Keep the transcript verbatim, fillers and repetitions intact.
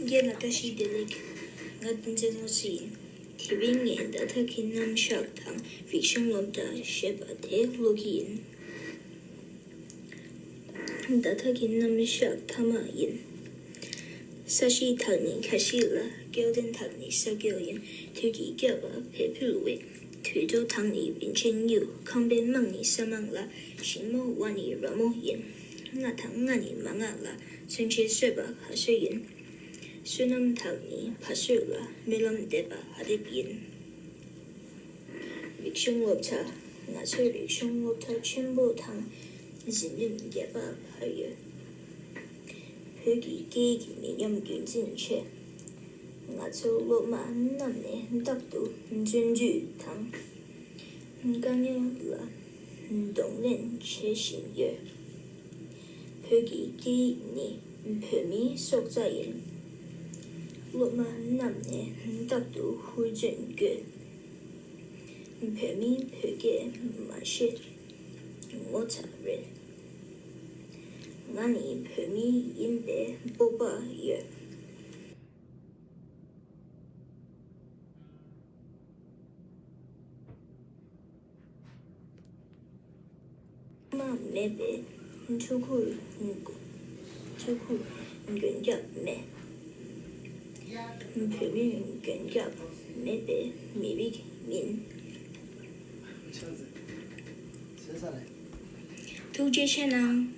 རྒན་ལགས་བཀྲ་ཤིས་བདེ་ལེགས། ང་བསྟན་འཛིན་བློ་གསལ་ཡིན། དེ་རིང་ངས་བརྡ་དག་གི་རྣམ་གཞག་དང་རིག་གཞུང་སློབ་གྲྭ་ཞེས་པ་དེ་ཀློག་གི་ཡིན། བརྡ་དག་གི་རྣམ་གཞག་ཐ་མ་ཡིན། ས་གཞི་དག་ནི་ཁ་བཞི་ལ། སྐལ་ལྡན་དག་ནི་ས་སྐྱོང་ཡིན། དུས་ཀྱིས་བསྐྱབས་པ་བས་ཕུལ་བའི། དུད་འགྲོ་དག་ནི་རིན་ཆེན་དངུལ། ཁང་པའི་དམངས་ནི་ས་དམངས་ལ། ཞིང་རྨོ་བ་ནི་ར་རྨོ་ཡིན། རྔ་དང་རྔ་ནི་མ་རྔ་ལ། མཚོན་ཆའི་གསོད་པ་ག་གསོད་ཡིན། བསོད་ནམས་དག་ནི་བ་སོད་ལ། སྨོན་ལམ་འདེབས་པ་ཨ་དེབ་ཡིན། རིག་གཞུང་སློབ་གྲྭ། ང་ཚོའི་རིག་གཞུང་སློབ་གྲྭ་ཆེན་པོ་དང་། འཛིན་རིམ་བརྒྱད་པ་བར་ཡོད། བོད་ཀྱི་སྐད་ཡིག་མི་ཉམས་རྒྱུན་འཛིན་ཆེད། ང་ཚོ་སློབ་མ་རྣམས་ནས་རྟག་ཏུ་བརྩོན་འགྲུས་དང་། དཀའ་ངལ་ལ་གདོང་ལེན་བྱེད་བཞིན་ཡོད། བོད་ཀྱི་སྐད་ཡིག་ནི་བོད་མིའི་སྲོག་རྩ་ཡིན། སློབ་མ་རྣམས་ནས་རྟག་ཏུ་ཧུར་བརྩོན་དགོས། བོད་མིས་བོད་སྐད་མ་ཤེས་ངོ་ཚ་རེད། ང་ནི་བོད་མི་ཡིན་པའི་སྤོབས་པ་ཡོད། མ་མེད་པའི་ཕྲུ་གུར། ཕྲུ་གུར་མགོན་སྐྱབས་མེད། བོད་མིར་མགོན་སྐྱབས་མེད་པའི་མི་རིགས་མིན། ཐུགས་རྗེ་ཆེ་གནང་།